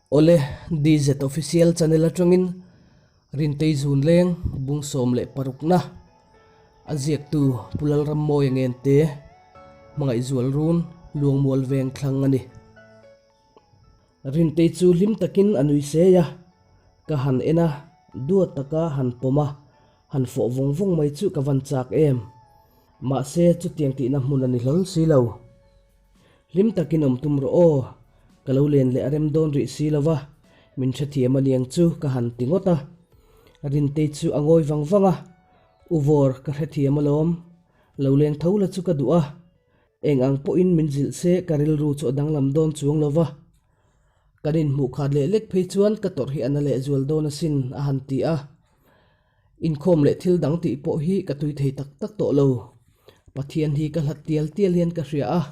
Awle, DZ Official Channel atangin Rintei Zunleng bung 16 na a ziaktu Pu Lalrammawia Ngente hmangaihzual run Luangmual veng thlang a ni. Rintei chu hlim takin a nui sei a, ka han en a, duat taka han pawm a, han fawh vawng vawng mai chu ka van chak em. Mahse chutiang tihna hmun a ni hlawl si lo. Hlim takin awm tum rawh aw, ka lo len leh a rem dawn rih si lo va, min hrethiam a niang chu ka han ti ngawt a. Rintei chu a ngawi vang vang a, U Vawr ka hrethiam alawm, lo leng tho la chu ka duh a, eng ang pawhin min zilh se ka rilru chu a danglam dawn chuang lo va. Kan inhmuh khat leh lek phei chuan ka tawrh hi a na lehzual dawn asin a han ti a. Inkhawm leh thil dang tih pawh hi ka tui thei tak tak tawh lo. Pathian hi ka hlat tial tial hian ka hria a,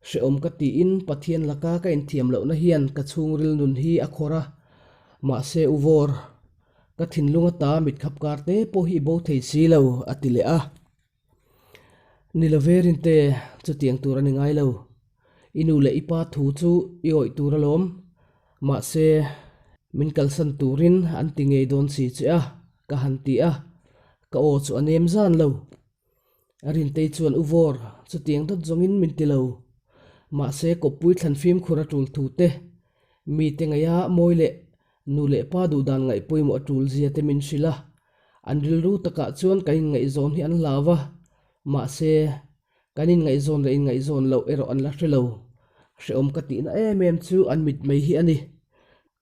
hrehawm ka tiin Pathian laka ka inthiam lohna hian ka chhungril nun hi a khawr a. Mahse u Vawr, ka thinlung ata mitkhap kar te pawh hi i bo thei si lo, a ti leh a. Ni lo ve Rinte, chutiang tur a ni ngai lo. I nu leh i pa thu chu i awih tur alawm. Mahse, min kalsan turin an ti ngei dawn si che a, ka han ti a, ka aw chu a nem zan lo. Rintei chuan U Vawr, chutiang dawt zawngin min ti lo. Mahse, kawppui thlan fimkhur a tul thu te, mite ngaiha mawi leh nu leh pa duhdan ngaih pawimawh a tul zia te min hrilh a. An rilru takah chuan kan inngaihzawn hi an hlau a, mahse, kan inngaihzawn leh inngaihzawn loh erawh an la hre lo. Hrehawm ka tihna em em chu an mit mai hi a ni.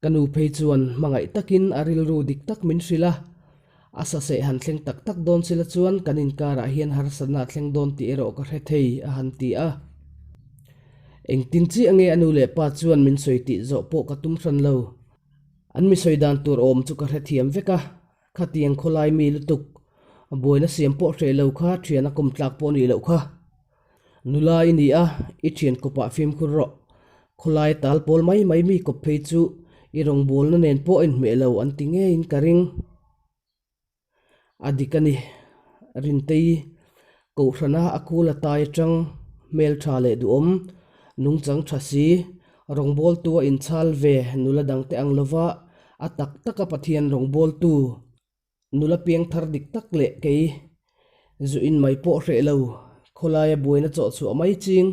Ka nu phei chuan hmangaih takin a rilru dik tak min hrilh a, a saseh han thleng tak tak dawn sila chuan kan inkarah hian harsatna a thleng dawn tih erawh ka hre thei, a han ti a. Engtin chiah nge a nu leh pa chuan min sawi tih zawh pawh ka tum hran lo. An mi sawi dan tur awm chu ka hrethiam vek a, khatiang khawlai mi lutuk, buaina siam pawh hreh lo kha thian a kawm tlak pawh nih loh kha. Nula i ni a, i thian kawpah fimkhur rawh. Khawlai tal pawl mai mai mi kawp phei chu i rawngbawlna nen pawh a inhmeh lo an ti ngeiin ka ring. A dik a ni. Rintei Kohhrana a kul a tai atang hmeltha leh duhawm, nungchang tha si, rawngbawltu a inchhal ve nula dangte ang lova a tak taka Pathian rawngbawltu nula piangthar dik tak leh kei zu in mai pawh hreh lo, khawlaia buaina chawh chhuah mai ching,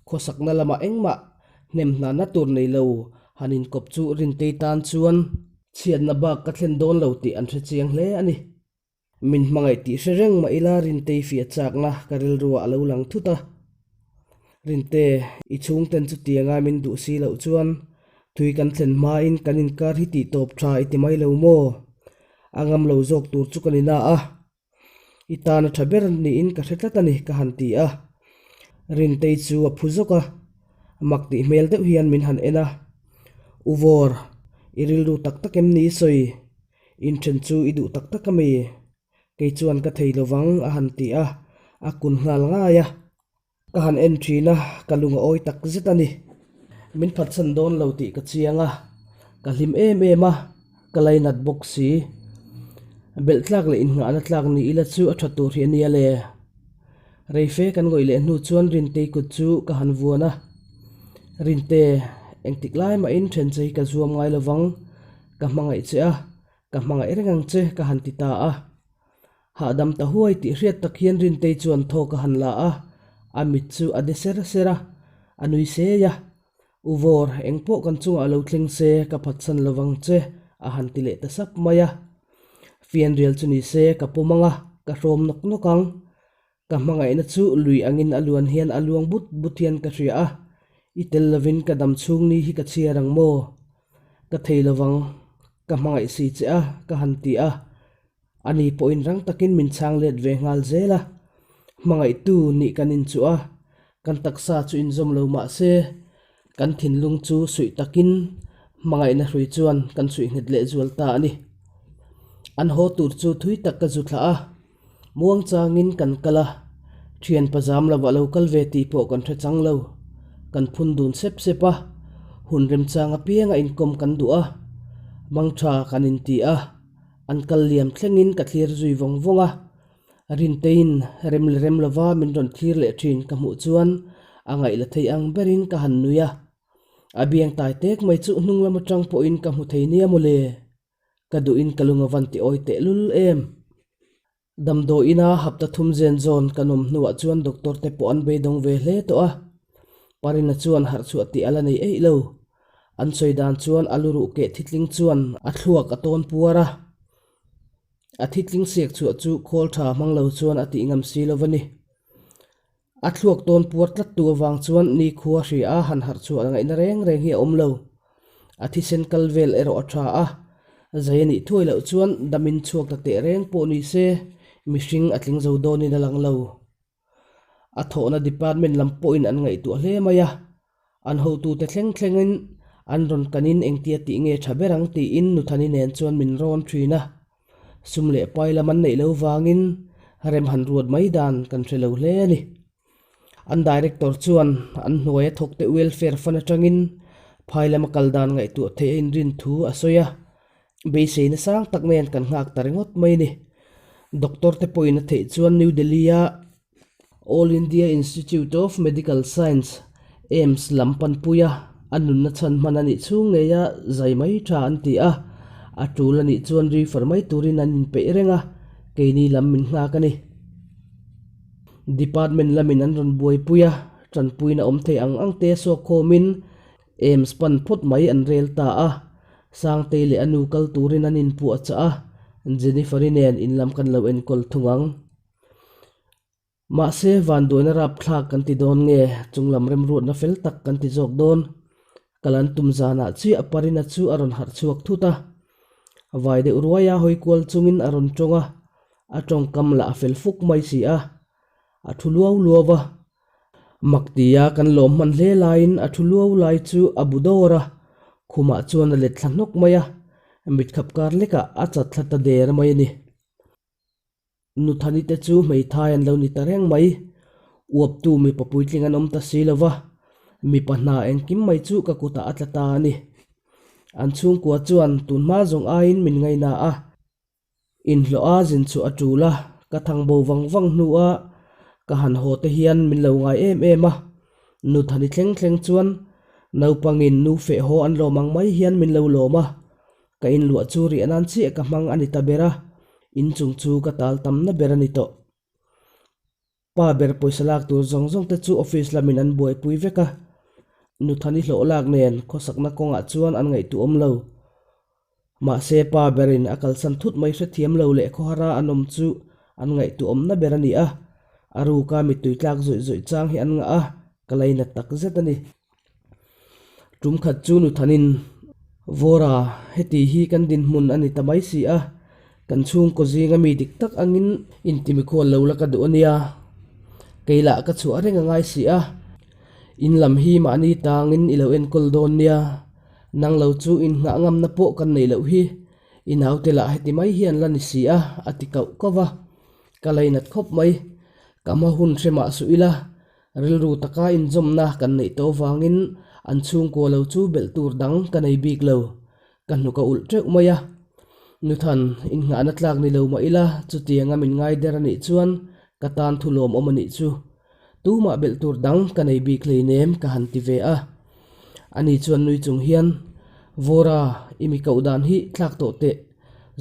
khawsakna lamah engmah hnem hnana tur nei lo han inkawp chu Rintei tan chuan Chhiatna bak ka thlen dawn lo tih an hre chiang hle a ni. Min hmangaih tih hre reng mah ila Rintei fiah chakna ka rilruah a lo lang thut a. Rinte, i chhungten chutianga min duh si loh chuan thui kan thlen hmain kan inkar hi tih tawp tha i ti mai lo maw? A ngam lo zawk tur chu ka ni na a. I tan a tha ber niin ka hre tlat a ni ka han ti a. Rintei chu a phu zawk a, mak tih hmel deuh hian min han en a. U Vawr, i rilru tak tak em ni sawi? Inthen chu i duh tak tak a mi? Kei chuan ka thei lovang a han ti a, a kun nghal ngai a. Ka han en thin a, ka lung a awi tak zet a ni. Min phatsan dawn lo tih ka chiang a, ka hlim em em a, ka lainat bawk si. Belh tlak leh innghahna tlak ni ila chu a tha tur hi a nia le. Reife kan ngawih leh hnu chuan Rintei kut chu ka han vuan a, Rinte, engtik lai mahin then che hi ka zuam ngai lovang, ka hmangaih che a, ka hmangaih reng ang che ka han ti ta a. Hahdam ta huai tih hriat tak hian Rintei chuan thawk a han la a, a mit chu a de ser ser a, a nui sei a. U Vawr, eng pawh kan chungah lo thleng se, ka phatsan lovang che, a han ti leh ta sap mai a. Fianrial chu ni se, ka pawm ang a, ka hrawm nawk nawk ang. Ka hmangaihna chu lui angin a luan hian a luang but but hian ka hria a, i tel lovin ka dam chhung ni hi ka chhiar ang maw? Ka thei lovang, ka hmangaih si che a, ka han ti a. Ani pawhin rang takin min chhang let ve nghal zel a, hmangaihtu nih kan inchuh a, kan taksa chu inzawm lo mah se, kan thinlung chu suih takin hmangaihna hrui chuan kan suih nghet leh zual ta a ni. An haw tur chu thui tak ka zu thlah a, muang changin kan kal a, thian pazam lovah lo kal ve tih pawh kan hre chang lo, kan phun dun sep sep a, hun remchang apianga inkawm kan duh a, mangtha kan inti a. An kal liam thlengin ka thlir zui vawng vawng a, Rinteiin rem leh rem lova min rawn thlir leh thin ka hmuh chuan a ngaih la thei ang berin ka han nui a. A biang tai tek mai chu hnung lam atang pawhin ka hmu thei nia mawle. Ka duhin ka lung a van ti awi tehlul em. Damdawi ina hapta thum zen zawn kan awm hnuah chuan doctor te pawh an beidawng ve hle tawh a. Parina chuan harh chhuah tih a la nei eih lo. An sawi dan chuan a luruh keh thitling chuan a thluak a tawn puar a. A thitling siak chhuah chu khawl tha hmang lo chuan a tih ngam si lo va ni. A thluak tawn puar tlat tu avang chuan nikhua hria a han harh chhuah ngaihna reng reng hi a awm lo. A thisen kal vel erawh a tha a, zai a nih thuai loh chuan damin chhuak ta teh reng pawh ni se mihring a tling zo dawnin a lang lo. A thawhna department lam pawhin an ngaihtuah hle mai a, an hotute thleng thlengin an rawn kanin engtia tih nge tha ber ang tiin Nuthani nen chuan min rawn thin a. Sum leh pai lam an neih lo vangin rem han ruat mai dan kan hre lo hle a ni. An director chuan an hnuaia thawkte welfare fund atangin phai lama kal dan ngaihtuah theih a inrin thu a sawi a, beiseina sang tak nen kan nghak ta ringawt mai a ni. Doctor te pawhin a theih chuan New Delhi-a All India Institute of Medical Science, AIIMS, lam panpuia a nunna chhan hman a nih chhung ngeia zai mai tha an ti a, a tul a nih chuan refer mai turin an inpeih reng a, keini lam min nghak a ni. Department lamin an rawn buaipui a, tanpuina awm thei ang ang te sawk khawmin AIIMS pan phawt mai an rel ta a, Sangtei leh a nu kal turin an inpuah chah a, Jennifer-i nen in lam kan lo enkawl thung ang. Mahse, vanduaina rapthlak kan ti dawn nge, chunglam remruatna fel tak kan ti zawk dawn. Kal an tum zanah chiah Parina chu a rawn harh chhuak thut a. Vai deuh ruaia hawi kual chungin a rawn tawng a, a tawngkam lah a fel fuk mai si a. A thu luau luau a. Mak tia kan lawm hman hle laiin a thu luau lai chu a bu dawr a, khumah chuan a let thla hnawk mai a, mitkhap kar lekah a chat thla ta der mai a ni. Nuthani te chu hmeithai an lo ni ta reng mai. Uaptu mipa puitling an awm ta si lo va, mipa hna engkim mai chu ka kutah a tla ta a ni. An chhungkua chuan tun hma zawng aiin min ngaina a, inhlawh a zin chu a tul a, ka thang bo vang vang hnua ka han haw te hian min lo ngai em em a. Nuthani thleng thleng chuan naupangin nu feh haw an lawm ang mai hian min lo lawm a, Ka inluah chu riah nan chiah ka hmang a ni ta ber a, inchung chu ka tal tamna ber a ni tawh. Pa ber pawisa lak tur zawng zawng te chu office lamin an buaipui vek a, Nuthani hlawh lak nen khawsakna kawngah chuan an ngaihtuah awm lo. Mahse pa berin a kalsan thut mai hrethiam lo leh khawhara an awm chu an ngaihtuah awmna ber a ni a, a ruka mittui tlak zawih zawih chang hi an ngah a, ka lainat tak zet a ni. Tum khat chu Nuthanin, Vawra, heti hi kan dinhmun a ni ta mai si a, kan chhungkaw zinga mi dik tak angin intimikhual lo la ka duh a nia. Kei lah ka chhuah reng a ngai si a, in lam hi mahni tangin i lo enkawl dawn nia, nang lo chu inngah ngamna pawh kan neih loh hi, i naute lah heti mai hian la ni si a, a ti kauh kauh va. Ka lainat khawp mai, ka hma hun hre mah suh ila, Rilru taka inzawmna kan neih tawh vangin an chhungkua lo chu belh tur dang ka nei bik lo. Ka hnuk a ulh teuh mai a. Nuthan, innghahna tlak ni lo mah ila, chutianga min ngai der a nih chuan ka tan thu lawmawm a nih chu. Tumah belh tur dang ka nei bik hleinem ka han ti ve a. Ani chuan nui chung hian, Vawra, i mi koh dan hi thlak tawh teh,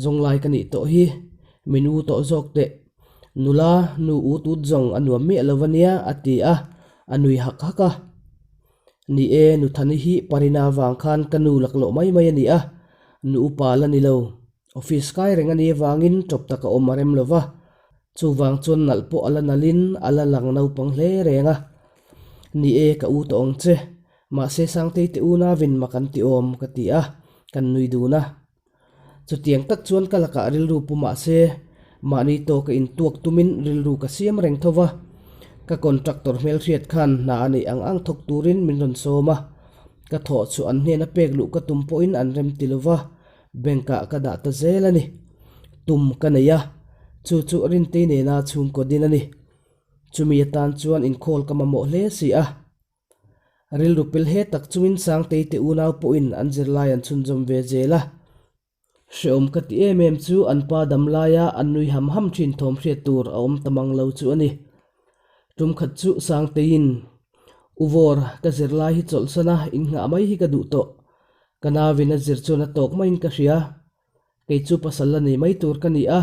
zawnglai ka nih tawh hi, min u tawh zawk teh. Nula, nu u tut zawng a nuam miah lo a nia, a ti a, a nui hak hak a. Ni e, Nuthani hi Parina vang khan ka nu laklawh mai mai a ni a, nu upa la ni lo. Office kai reng a nih avangin tawp tak a awm a rem lo va, chuvang chuan nalh pawh a la nalhin a la lang naupang hle reng a. Ni e, ka u tawh ang che, mahse Sangtei te unauin mak an ti awm, ka ti a, kan nui dun a. Chutiang tak chuan ka lakah rilru pu mah se, mahni tawka intuak tumin rilru ka siam reng tho va. Ka contractor hmelhriat khan hna a neih ang ang thawk turin min rawn sawm a. Ka thawh chu an hnena pek luh ka tum pawhin an rem ti lo va, bank-ah ka dah ta zel a ni. Tum ka nei a, chu chu Rintei nena chhungkaw din a ni. Chumi atan chuan inkhawl ka mamawh hle si a. Rilru pel he tak chungin Sangtei te unau pawhin an zirlai an chhunzawm ve zel a. Hreawm ka ti em em chu an pa dam laia an nui ham ham thin thawm hriat tur a awm ta mang lo chu a ni. Tum khat chu Sangteiin, U Vawr, ka zirlai hi chawlhsan a, innghah mai hi ka duh tawh. Ka nauin a zir chuan a tawk maiin ka hria. Kei chu pasal la nei mai tur ka ni a,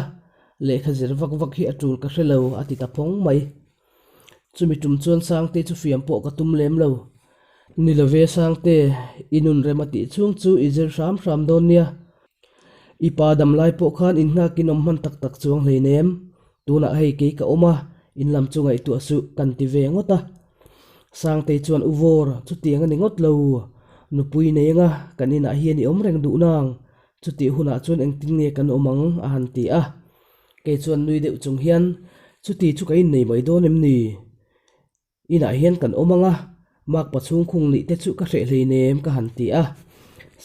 lehkha zir vak vak hi a tul ka hre lo, a ti ta phawng mai. Chumi tum chuan Sangte chu fiam pawh ka tum lem lo. Ni love Sangte, i nun rem a tih chhung chu i zir hram hram dawn nia. I pa damlai pawh khan innghakin awm hman tak tak chuang hleinem. Tunah hei kei ka awm a, in lam chu ngaihtuah suh kan ti ve ngawt a. Sangtei chuan U Vawr, chutiang a ni ngawt lo. Nupui nei anga kan inah hian i awm reng duh nang. Chutih hunah chuan engtin nge kan awm ang? a han ti a. Kei chuan nui deuh chung hian, Chuti chu ka innei mai dawn em ni? Inah hian kan awm ang a, makpa chhungkhung nih te chu ka hreh hleinem ka han ti a.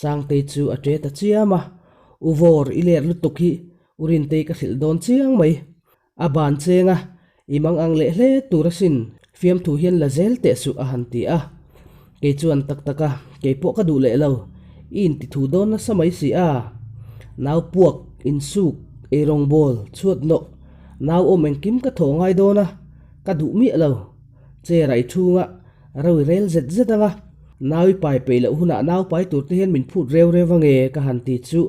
Sangtei chu a ṭe ta chiam a, U Vawr, i ler lutuk hi U Rintei ka hrilh dawn chiang mai. A ban cheng a, i mang ang leh hle tur asin, fiamthu hian la zel teh suh a han ti a. Kei chuan tak tak a, kei pawh ka duh leh lo, i intithu dawn nasa mai si a. Nau puak, insuk, eirawngbawl, chhuat nawh, nau awm engkim ka thaw ngai dawn a, ka duh miah lo. Chair ah i chhunga ro i rel zet zet ang a, nau i pai peih loh hunah nau pai tur te hian min phut reu reu ange ka han ti chu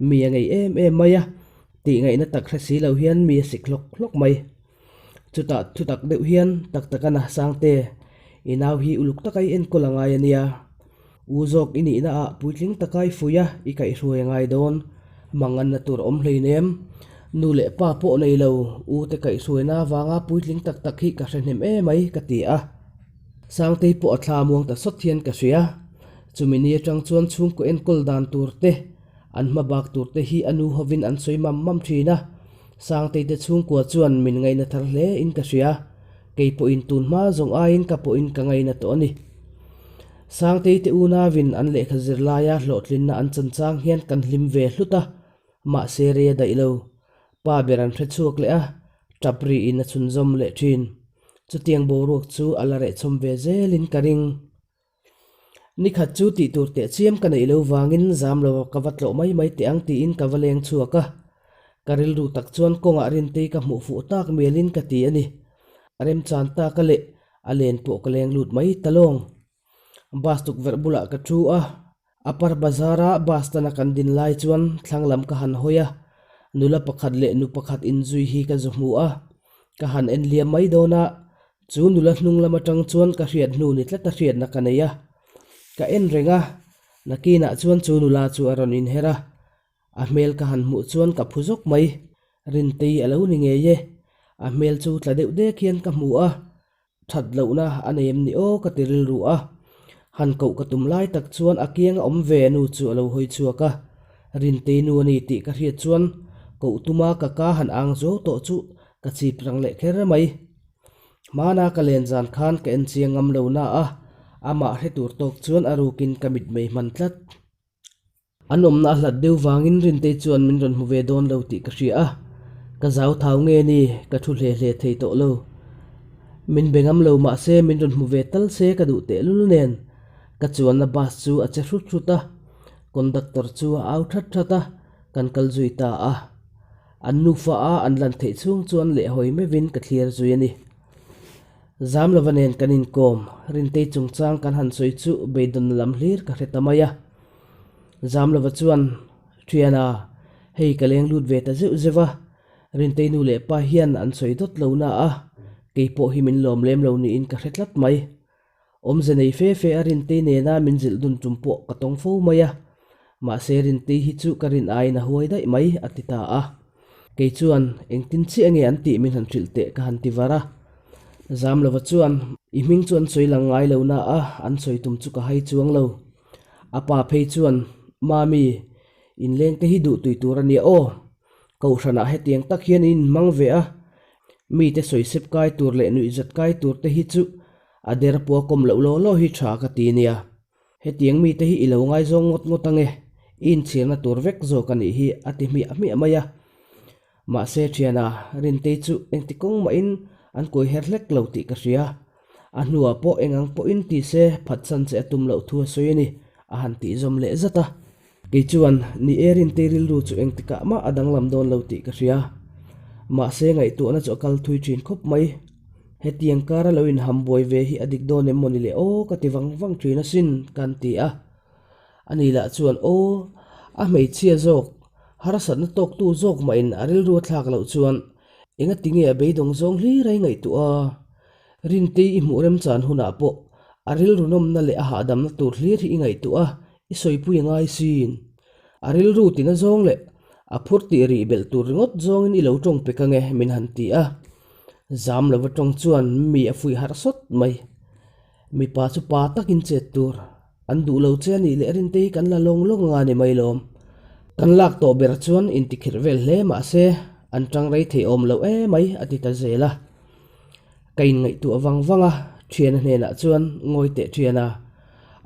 mi a ngei em em mai a. Tih ngaihna tak hre si lo hian mi a sik hlawk hlawk mai. Chutah thu tak deuh hian tak tak a na Sangte, i nau hi uluk taka i enkawl a ngai a nia. U zawk i nihna ah puitling taka i fuih a, i kaihhruai a ngai dawn. Manganna tur awm hleinem. Nu leh pa pawh nei lo, u te kaihhruaina avanga puitling tak tak hi ka hre hnem emai ka ti a. Sangtei pawh a thla muang ta sawt hian ka hria. Chumi ni atang chuan chhungkaw enkawl dan tur te, An hma bak tur te hi a nu hovin an sawi mam mam thin a, Sangtei te chhungkua chuan min ngaihna thar hle in ka hria, kei pawhin tun hma zawng aiin ka pawhin ka ngaihna tawh a ni. Sangtei te unauin an lehkha zir laia hlawhtlinna an chan chang hian kan hlim ve hlut a, mahse rei a daih lo. Pa ber an hre chhuak leh a, tap riin a chhunzawm leh thin. Chutiang boruak chu a la rehchawm ve zelin ka ring. Nikhat chu tih tur teh chiam ka neih lo vangin zam lo ka va tlawh mai mai teh ang tiin ka va leng chhuak a. Ka rilru tak chuan kawngah Rintei ka hmuh fuh tak mialin ka ti a ni. A remchan tak a leh a len pawh ka leng lut mai ta lawng. Bus tukverh bulah ka thu a, Upper Bazar-a bus tana kan din lai chuan thlang lam ka han hawi a, nula pakhat leh nu pakhat inzui hi ka zu hmu a. Ka han en liam mai dawn a, Chu nula hnung lam atang chuan ka hriat hnu ni tlat a hriatna ka nei a, ka en reng a, nakinah chuan chu nula chu a rawn inher a, a hmel ka han hmuh chuan ka phu zawk mai, Rintei a lo ni ngei e, a hmel chu tla deuh dek hian ka hmu a, that lohna a nei em ni aw ka ti rilru a, han koh ka tum lai tak chuan a kiang a awm ve nu chu a lo hawi chhuak a, Rintei nu a ni tih ka hriat chuan koh tuma ka ka han ang zo tawh chu ka chip rang leh kher mai. Hmana ka len zan khan ka en chiang ngam lo na a, amah hre tur tawk chuan a rukin ka mit mei hman tlat. An awmna a hlat deuh vangin Rintei chuan min rawn hmu ve dawn lo tih ka hria a, ka zau thau nge ni ka thu hle hle thei tawh lo. Min be ngam lo mahse min rawn hmu ve tal se ka duh tehlul nen ka chuanna bus chu a che hrut hrut a, conductor chu a au that that a, kan kal zui ta a. An nufa a an lan theih chhung chuan lehhawi meuhin ka thlir zui a ni. Zamlova nen kan inkawm, Rintei chungchang kan han sawi chu beidawnna lam hlir ka hre ta mai a. Zamlova chuan, Thiana, hei ka leng lut ve ta zeuh zeuh a, Rintei nu leh pa hian an sawi dawt lo na a, kei pawh hi min lawm lem lo niin ka hre tlat mai. Awmze nei fe fe a Rintei nena min zilh dun tum pawh ka tawng fo mai a, mahse Rintei hi chu ka rin aiin a huai daih mai, a ti ta a. Kei chuan, Engtin chiah nge an tih min han hrilh teh ka han ti var a. Zamlova chuan, I hming chu an sawi lang ngai lo na a, an sawi tum chu ka hai chuang lo. A pa phei chuan, Mami, inlengte hi duh tui tur a nia aw. Kohhranah hetiang tak hian in inhmang ve a, mite sawisep kai tur leh nuihzat kai tur te hi chu A der pawh a kawm loh law law hi tha ka ti nia. Hetiang mite hi i lo ngaizawng ngawt ngawt ange, i inchhirna tur vek zawk a nih hi a ti hmiah hmiah mai a. Mahse thiana, Rintei chu engti kawng mahin an kuai her hlek lo tih ka hria. A hnuah pawh eng ang pawhin ti se phatsan che a tum loh thu a sawi a ni, a han tih zawm leh zat a. Kei chuan, Ni e Rintei rilru chu engtikah mah a danglam dawn lo tih ka hria. Mahse ngaihtuahna chu a kal thui thin khawp mai. Hetiang kara lo inham buai ve hi a dik dawn em mawni le aw ka ti vang vang thin asin kan ti a. Ani lah chuan aw, a hmeichhia zawk, harsatna tawktu zawk mahin a rilru a thlak loh chuan engati nge a beidawng zawng hlir a i ngaihtuah a? Rintei i hmuh remchan hunah pawh a rilru nawmna leh a hahdamna tur hlir hi i ngaihtuah a, i sawipui a ngai sin. A rilru tina zawng leh a phur tih rih belh tur ringawt zawngin i lo tawng pek ange min han ti a. Zam lova tawng chuan mi a fuih harh sawt mai. Mipa chu pa takin chet tur an duh lo che a nih leh Rintei hi kan la lawng lawng anga ni mai lawm. Kan lak tawh ber chuan intikhirh vel hle mahse an tang rei thei awm loh emai a ti ta zel a. Ka inngaihtuah vang vang a, thiana hnenah chuan ngawi teh thian a,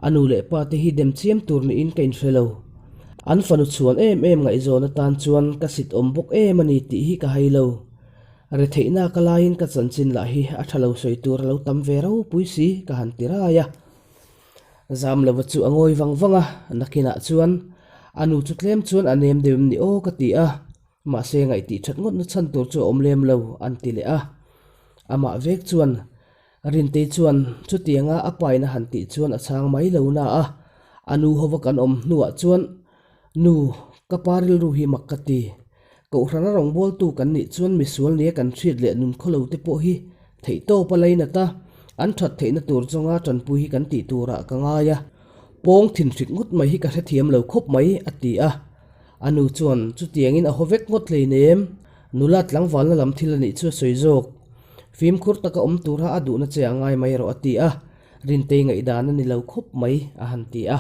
a nu leh pa te hi dem chiam tur niin ka inhre lo. An fanu chhuan em em ngaihzawn atan chuan ka sit awm bawk em a ni tih hi ka hai lo. Retheihna ka laiin ka chanchin lah hi a tha lo sawi tur a lo tam ve ropui si ka han ti rai a. Zam lova chu a ngawi vang vang a, nakinah chuan a nu chu tlem chuan a nem deuh em ni aw ka ti a. Mahse ngaihtih that ngawtna chhan tur chu a awm lem lo, an ti leh a. Amah vek chuan, Rintei chuan chutianga a paina han tih chuan a chhang mai lo na a, a nu hova kan awm hnuah chuan, Nu, ka pa rilru hi mak ka ti. Kohhrana rawngbawltu kan nih chuan misual nia kan hriat leh nun khawlo te pawh hi theihtawp a lainat a, an that theihna tur zawnga tanpui hi kan tih turah ka ngai a. Pawng thinhrik ngawt mai hi ka hrethiam lo khawp mai, a ti a. A nu chuan chutiangin a haw vek ngawt hleinem, nula tlangvalna lam thil a nih chu a sawi zawk. Fimkhur taka awm tura a duhna che a ngai mai rawh a ti a, Rintei ngaihdan a ni lo khawp mai a han ti a.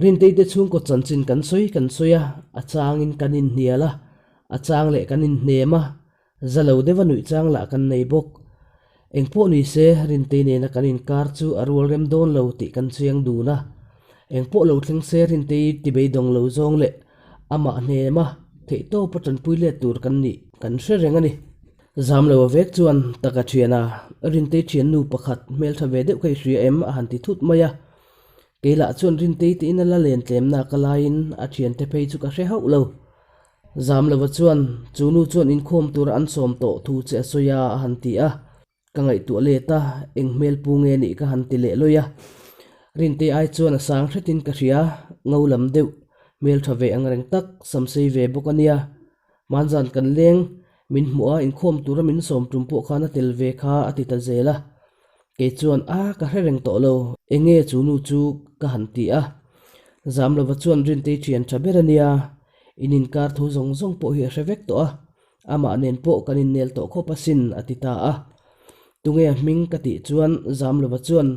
Rintei te chhungkaw chanchin kan sawi kan sawi a, a changin kan inhnial a, a chang leh kan inhnem a, Za lo deuha nuih chang lah kan nei bawk. Engpawh ni se, Rintei nena kan inkar chu a rual rem dawn lo tih kan chiang dun a. Engpawh lo thleng se Rintei ti beidawng lo zawng leh amah hnema theihtawpa tanpui let tur kan nih kan hre reng a ni. Zam lo a vek chuan taka thiana Rintei thiannu pakhat hmeltha ve deuh kha i hria em a han ti thut mai a. Kei lah chuan Rintei tiin a la len tlemna ka laiin a thiante phei chu ka hre hauh lo. Zam lova chuan chu nu chuan inkhawm tura an sawm tawh thu che a sawi a a han ti a. Ka ngaihtuah let a, eng hmel pu nge nih ka han ti leh lawih a. Rintei ai chuan a sang hretin ka hria, ngo lam deuh, hmel tha ve ang reng tak, samsei ve bawk a nia. Hmanzan kan leng, min hmuh a, inkhawm tura min sawm tum pawh khan a tel ve kha a ti ta zel a. Kei chuan a ka hre reng tawh lo, enge chu nu chu ka han ti a. Zam lova chuan Rintei thian tha ber a nia, In inkar thu zawng zawng pawh hi a hre vek tawh a, amah nen pawh kan innel tawh khawp asin a ti ta a. Tunge a hming ka tih chuan Zamlova chuan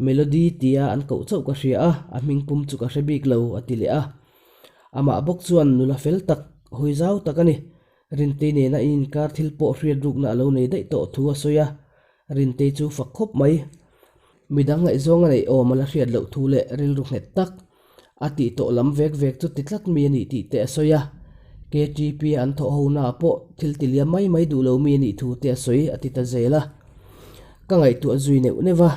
Melody tia an koh chauh ka hria a, a hming pum chu ka hre bik lo a ti leh a. Amah bawk chuan nula fel tak, hawi zau tak a ni. Rintei nena in inkar thil pawh hriat rukna a lo nei daih tawh thu a sawi a, Rintei chu fak khawp mai. Midang ngaihzawng a neih awm a la hriat loh thu leh rilru nghet tak a tih tawh lam vek vek chu ti tlat mi a nih tih te a sawi a. KTP a an thawh ho naah pawh thil ti liam mai mai duh lo mi a nih thu te a sawi a ti ta zel a. Ka ngaihtuah zui neuh neuh a,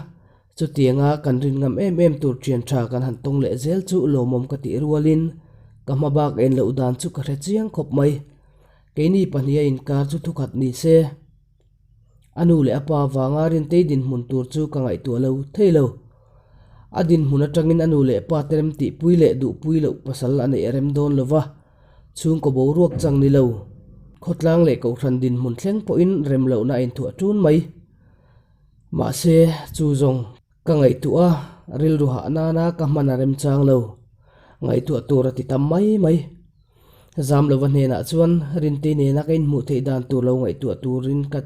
chutianga kan rin ngam em em tur thian tha kan han tawng leh zel chu lawmawm ka tih rualin ka hma bak en loh dan chu ka hre chiang khawp mai. Keini pahniha inkar chu thukhat ni se. A nu leh a pa vanga Rintei dinhmun tur chu ka ngaihtuah lo thei lo. A dinhmun atangin a nu leh pa te rem tihpui leh duhpui loh pasal a neih a rem dawn lo va, chhungkaw boruak chang ni lo. Khawtlang leh kohhran dinhmun thleng pawhin rem lohna a inthuah ṭun mai. Mahse, chu zawng ka ngaihtuah a, rilru hah nana ka hman a rem chang lo. Ngaihtuah tur a ti tam mai mai. Zamlova hnenah chuan Rintei nena ka inhmuh theih dan tur lo ngaihtuah turin ka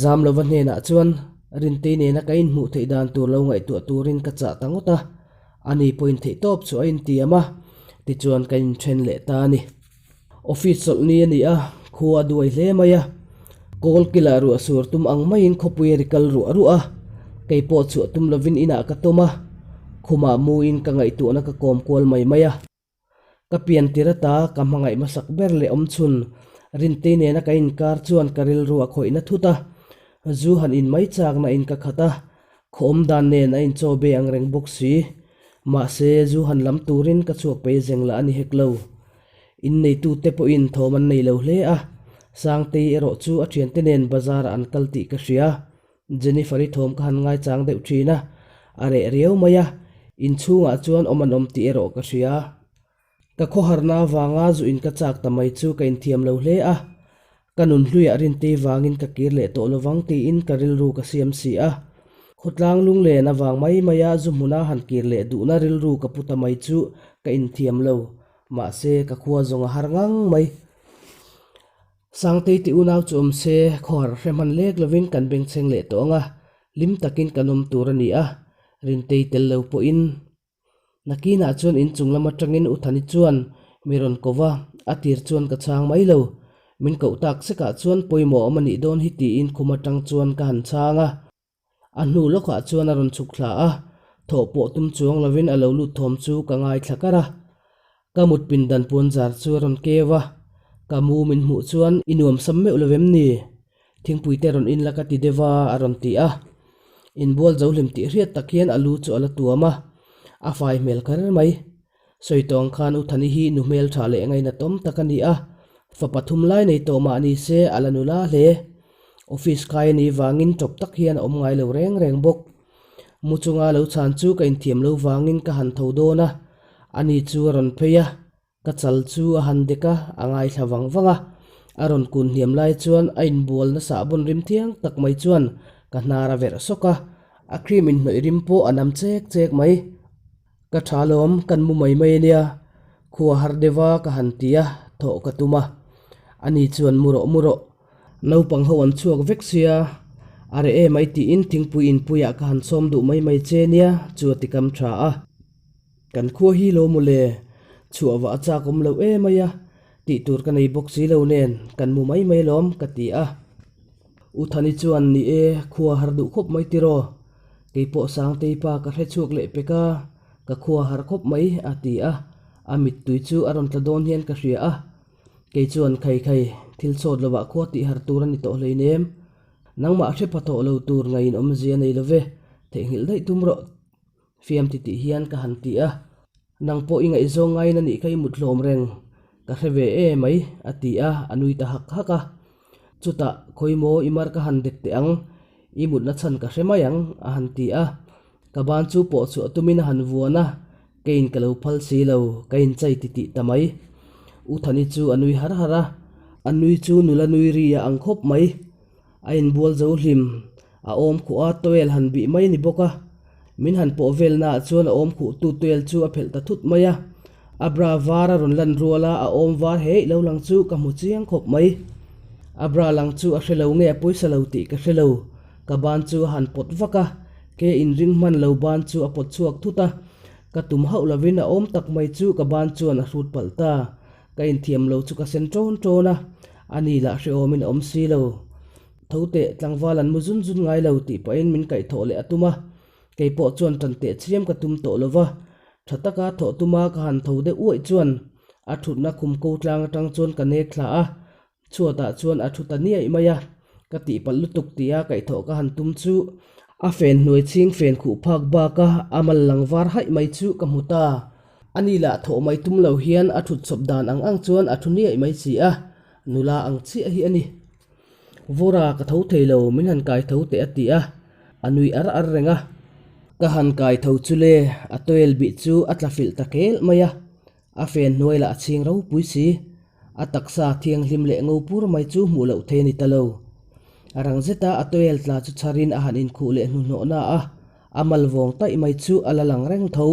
Zamlova hnenah chuan Rintei nena ka inhmuh theih dan tur lo ngaihtuah turin ka chah ta ngawt a, ani pawhin theihtawp chu a intiam a, tichuan ka inthen leh ta a ni. Office chawlh ni a ni a, khua a duai hle mai a, kawl kilah ruah sur tum ang maiin khawpui a ri kal ruah ruah a, kei pawh chhuah tum lovin inah ka tawm a, khumah muin ka ngaihtuahna ka kawm kual mai mai a. Ka pian tir ata ka hmangaih hmasak ber leh awm chhun Rintei nena ka inkar chuan ka rilru a khawihna thut a, zu han in mai chakna in ka khat a, khaw awm dan nen a inchaw be ang reng bawk si. Mahse, zu han lam turin ka chhuak pei zeng lah a ni hek lo. Inneitute pawhin thawm an nei lo hle a, Sangtei erawh chu a thiante nen bazar ah an kal tih ka hria. Jennifer-i thawm ka han ngaichang deuh thin a, a reh riau mai a, inchhungah chuan awm an awm tih erawh ka hria. Ka khawharna avanga zu in ka chak ta mai chu ka inthiam lo hle a, ka nun hluiah rintei vangin ka kir leh tawh lovang tiin ka rilru ka siam si a. Khawtlang lunglen avang mai maia zu hmuna han kir leh duhna rilru ka pu ta mai chu ka inthiam lo, mahse ka khua zawng a har ngang mai. Sangtei ti unau chu awm se, khawhar hre hman lek lovin kan bengchheng leh tawh ang a, hlim takin kan awm tur a ni a, Rintei tel lo pawhin. Nakinah chuan inchung lam atangin U Thani chuan mi rawn ko va, a tir chuan ka chhang mai lo. Min koh tak sekah chuan pawimawh awm a nih dawn hi tiin khum atang chuan ka han chhang a. A hnu lawkah chuan a rawn chhuk thla a, thawh pawh tum chuang lovin a lo lut thawm chu ka ngaithla kar a. Ka mut pindan puan zar chu a rawn keu a, ka mu min hmuh chuan i nuam sam meuh lo vem ni? Thingpui te rawn in la ka ti deuh a, a rawn ti a. Inbual zo hlim tih hriat tak hian a lu chu a la tuam a, a fai hmel kher mai. Sawi tawng khan U Thani hi nu hmeltha leh ngainatawm tak a ni a, fa pathum lai nei tawh mah ni se a la nula hle. Office kai a nih vangin tawp tak hian a awm ngai lo reng reng bawk. Mu chunga lo chhan chu ka inthiam lo vangin ka han tho dawn a, ani chu a rawn phei a, ka chal chu a han dek a, a ngaithla vang vang a. A rawn kun hniam lai chuan a inbual nasa bawn rim thiang tak mai chuan ka hnar a verh sawk a, a cream inhnawih rim pawh a nam chek chek mai. Ka tha lawm, kan mu mai mai ania, khua har deuh a ka han ti a, thawh ka tum a. Ani chuan mu rawh mu rawh, naupang ho an chhuak vek sia, a reh em ai tiin thingpui inpuiah ka han sawm duh mai mai che nia, chu a ti kam tha a. Kan khua hi lo maw le, chhuah vah a chak awm loh em ai a, tih tur ka nei bawk si lo nen, kan mu mai mai lawm, ka ti a. U Thani chuan, Ni e, khua har duh khawp mai tiraw? Kei pawh Sangtei pa ka hre chhuak leh pek a, ka khua har khawp mai, a ti a. A mittui chu a rawn tla dawn hian ka hria a. Kei chuan, Khai khai, thil chawt lovah khua tih har tur a ni tawh hleinem. Nangmah hre pha tawh lo tur ngaiin awmzia nei lo ve, theihnghilh daih tum rawh. Fiam ti tih hian ka han ti a, Nang pawh i ngaihzawng ngaiin a nih kha i mut hlawm reng, ka hre ve e mai, a ti a, a nui ta hak hak a. Chutah, Khawi maw i mar ka han dek teh ang, i mutna chhan ka hre mai ang, a han ti a. Ka ban chu pawh chhuah tumin a han vuan a, keiin ka lo phal si lo, ka inchai ti tih ta mai. U Thani chu a nui har har a, a nui chu nula nui ri a ang khawp mai. A inbual zo hlim, a awm khuh a towel han bih mai a ni bawk a. Min han pawh velnaah chuan a awm khuhtu towel chu a phelh ta thut mai a. A bra var a rawn lan rual a, a awm var heih lo lang chu ka hmu chiang khawp mai. A bra lang chu a hre lo nge a pawisa lo tih ka hre lo. Ka ban chu a han pawt vak a, ke inring hman lo ban chu a pawt chhuak thut a. Ka tum hauh lovin a awm tak mai chu ka ban chuan a hrut palh ta. Ka inthiam lo chu ka sen ṭawn ṭawn a, ani lah hrehawmin a awm si lo. Tho teh, tlangval an mu zun zun ngai lo tih pahin min kaihthawh leh a tum a, kei pawh chuan ṭan teh chiam ka tum tawh lo va, ṭha taka thawh tuma ka han tho deuh uaih chuan a ṭhutna khum ko tlang aṭang chuan ka nek thla a, chhuatah chuan a ṭhu ta niaih mai a, ka tihpalh lutuk tia kaihthawh ka han tum chu a fen hnuai chhing fen khuh phak baka a mal lang var haih mai chu ka hmu ta. Ani lah thawh mai tum lo hian a ṭhut chawp dan ang ang chuan a ṭhu niaih mai si a, nula ang chiah hi a ni. Vawra ka tho thei lo, min han kai tho teh a ti a, a nui ar ar reng a. Ka han kai tho chu le, a towel bih chu a tla filh ta kel mai a, a fen hnuai lah a chhing ropui si. A taksa thianghlim leh ngo pur mai chu hmuh loh thei a ni ta lo. A rang zeta a towel tla chu chharin a han inkhuh leh hnuhnawhna a, a mal vawng taih mai chu a la lang reng tho.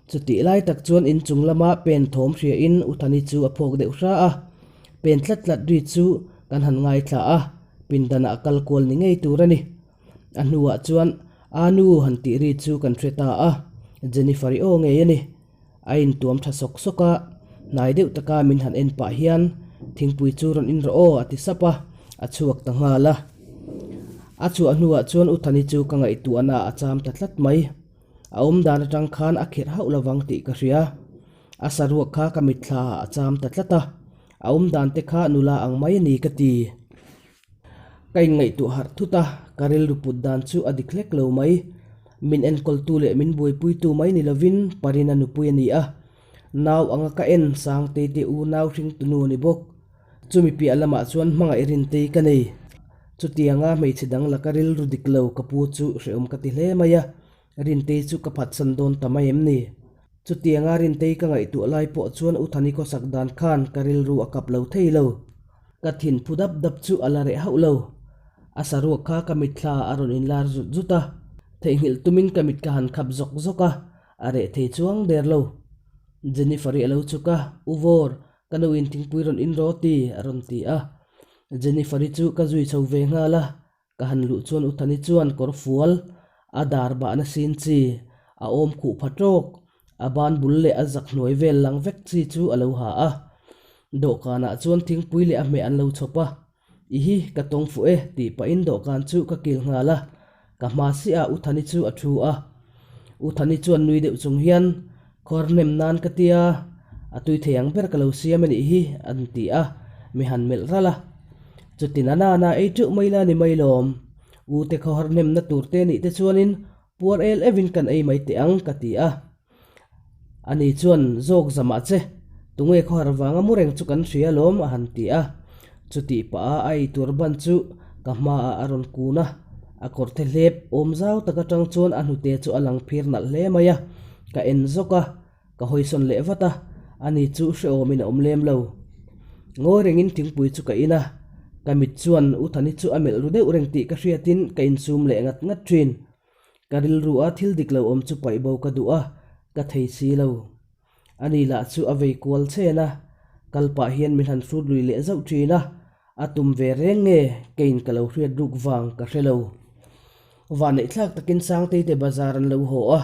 Chutih lai tak chuan inchung lama pen thawm hriain U Thani chu a phawk deuh hra a, pen tlat tlat ri chu kan han ngaithla a, pindanah a kal kual ni ngei tur a ni. A hnuah chuan A nu han tih ri chu kan hre ta a, Jennifer-i aw ngei a ni. A intuam tha sawk sawk a, hnai deuh taka min han en pah hian thingpui chu rawn in rawh aw a ti sap a, a chhuak ta nghal a. A chhuah hnuah chuan U Thani chu ka ngaihtuahna a cham ta tlat mai. A awm dan atang khan a khirh hauh lovang tih ka hria. A saruak kha ka mitthla ah a cham ta tlat a, a awm dan te kha nula ang mai a ni ka ti. Ka inngaihtuah harh thut a, ka rilru put dan chu a dik hlek lo mai. Min enkawltu leh min buaipuitu mai ni lovin Parina nupui a ni a, nau anga ka en Sangtei te u nau hringtunu a ni bawk. Chumi piah lamah chuan hmangaih Rintei ka nei. Chutianga hmeichhe dang laka rilru dik lo ka pu chu hrehawm ka ti hle mai a, Rintei chu ka phatsan dawn ta mai em ni? Chutianga Rintei ka ngaihtuah lai pawh chuan U Thani khawsak dan khan ka rilru a kap lo thei lo. Ka thin phu dap dap chu a la reh hauh lo. A saruak kha ka mitthla a rawn inlar zut zut a, theihnghilh tumin ka mit ka han khap zawk zawk a, a reh thei chuang der lo. Jennifer-i a lo chuk a, U Vawr, ka nu in thingpui rawn in rawh ti, a rawn ti a. Jennifer-i chu ka zui chho ve nghal a, ka han luh chuan U Thani chuan kawr fual, a dar bahna sin chi, a awm khuh pha tawk, a ban bul leh a zak hnuai vel lang vek chi chu a lo ha a. Dawhkanah chuan thingpui leh a hmeh an lo chhawp a, I hi ka tawng fuh e tih pahin dawhkan chu ka kil nghal a, ka hma siah U Thani chu a thu a. U Thani chuan nui deuh chung hian, Khawr hnem nan ka tia, a tui thei ang ber ka lo siam a nih hi an ti a, mi han melh ralh a. Chutin a nana ei teuh mai la ni mai lawm. U te khawhar hnemna tur te nih te chuanin puar el evin kan ei mai teh ang ka ti a. Ani chuan, Zawk zamah che, tunge khawhar vanga mu reng chu kan hria alawm a han ti a. Chutih pah a a eitur ban chu ka hmaah a rawn kun a, a kawrte hlep awm zau tak atang chuan a hnute chu a lang phir nalh hle mai a, ka en zawk a, ka hawisawn leh vat a, ani chu hrehawmin a awm lem lo. Ngawi rengin thingpui chu ka in a, ka mit chuan U Thani chu a melh ru deuh reng tih ka hriatin ka insum leh ngat ngat thin. Ka rilru a thil dik lo awm chu paih bo ka duh a, ka thei si lo. Ani lah chu a vei kual chen a, kal pah hian min han hrut lui leh zauh thin a, a tum ve reng nge keiin ka lo hriat ruk vang ka hre lo. Vahneih thlak takin Sangtei te bazar an lo haw a,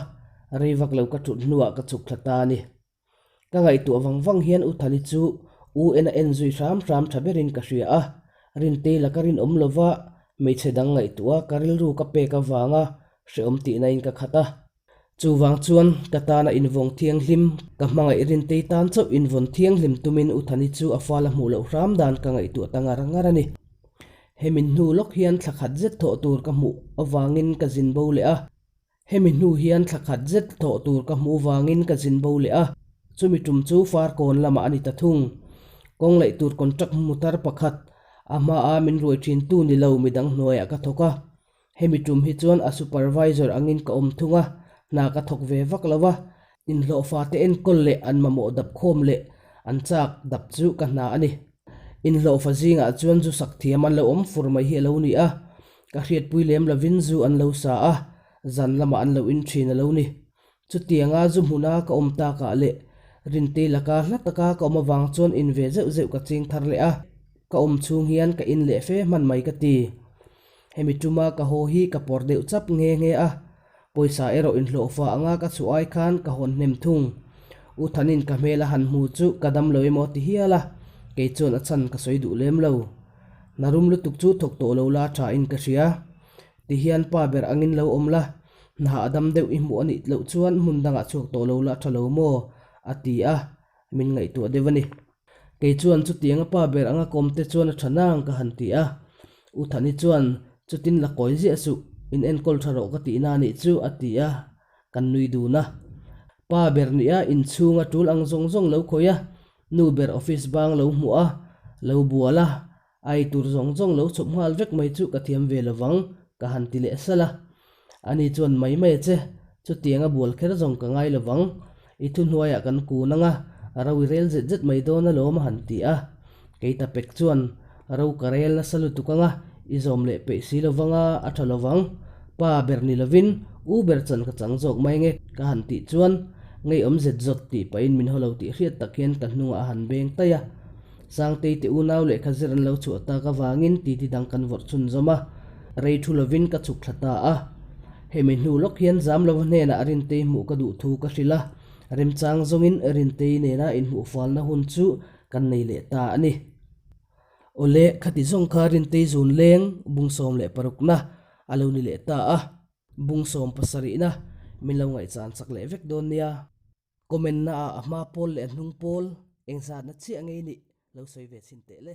rei vak lo ka thut hnuah ka chhuk thla ta a ni. Ka ngaihtuah vang vang hian U Thani chu U en a en zui hram hram tha berin ka hria a, Rintei laka rinawm lova hmeichhe dang ngaihtuah ka rilru ka pek avanga hrehawm tihna in ka khat a. Chuvang chuan ka tana invawng thianghlim, ka hmangaih Rintei tan chauh invawn thianghlim tumin U Thani chu a fal a hmuh loh hram dan ka ngaihtuah ta ngar ngar a ni. Hemi hnu lawk hian thla khat zet thawh tur ka hmuh avangin ka zin bo leh a. Hemi hnu hian thla khat zet thawh tur ka hmuh vangin ka zin bo leh a, chumi tum chu Farkawn lamah a ni ta thung. Kawng laih tur contract hmu tar pakhat, a hmaa min ruai thintu ni lo midang hnuaiah ka thawk a. Hemi tum hi chuan a supervisor angin ka awm thung a, hna ka thawk ve vak lo a, inhlawhfa te enkawl leh an mamawh dap khawm leh an chak dap chu ka hna a ni. Inhlawhfa zingah chuan zu sak thiam an lo awm fur mai hi a lo ni a, Ka hriatpui lem lovin zu an lo sa a, zan lamah an lo in thin a lo ni. Chutianga zu hmuna ka awm takah leh Rintei laka hla taka ka awm avang chuan in ve zeuh zeuh ka ching thar leh a, ka awm chhung hian ka in leh fe hman mai ka ti. Hemi tuma ka haw hi ka pawr deuh chap nghe nghe a, pawisa erawh inhlawhfa anga ka chhuah ai khan ka hawn hnem thung. U Thanin ka hmel a han hmu chu ka dam lo emaw ti hial a, kei chuan a chhan ka sawi duh lem lo. Hna rum lutuk chu thawk tawh lo la tha in ka hria. Ti hian pa ber angin lo awm la, hna a dam deuh i hmuh a nih loh chuan hmun dangah chhuak tawh lo la tha lo maw? a ti a, min ngaihtuah deuh a ni. Kei chuan chutianga pa ber anga kawm te chuan a tha nang ka han ti a. U Thani chuan chutin la kawi ziah suh, in enkawl tha rawh ka tihna a nih chu a ti a, kan nui dun a. Pa ber nia inchhunga tul ang zawng zawng lo khawih a, Nu ber office bang lo hmuh a, lo bual a, ai tur zawng zawng lo chhawp nghal vek mai chu ka thiam ve lovang, ka han ti leh salh a. Ani chuan mai mai a che, chutiang a bual kher zawng ka ngai lovang, i thuhnuaiah kan kun ang a, ro i rel zet zet mai dawn alawm a han ti a. Kei ta pek chuan, ro ka rel nasa lutuk ang a, i zawm leh peih si lovang a, a tha lovang. Pa ber ni lovin, u ber chan ka chang zawk mai nge ka han tih chuan, Ngeiawm zet zawt tih pahin min haw lo tih hriat tak hian ka hnungah a han beng taih a. Sangtei te unau lehkha zir an lo chhuah tak avangin titi dang kan vawrh chhunzawm a, rei thu lovin ka chhuk thla ta a. Hemi hnu lawk hian zam lova hnenah Rintei hmuh ka duh thu ka hrilh a, remchang zawngin Rintei nena inhmuh falna hun chu kan nei leh ta a ni. Awle, khati zawng kha Rintei zun leng bung 16 na a lo ni leh ta a. Bung 17 na min lo ngaihchan chak leh vek dawn nia. Comment na ah a hma pawl leh a hnung pawl engzatna chiah ngei nih lo sawi ve chhin teh le.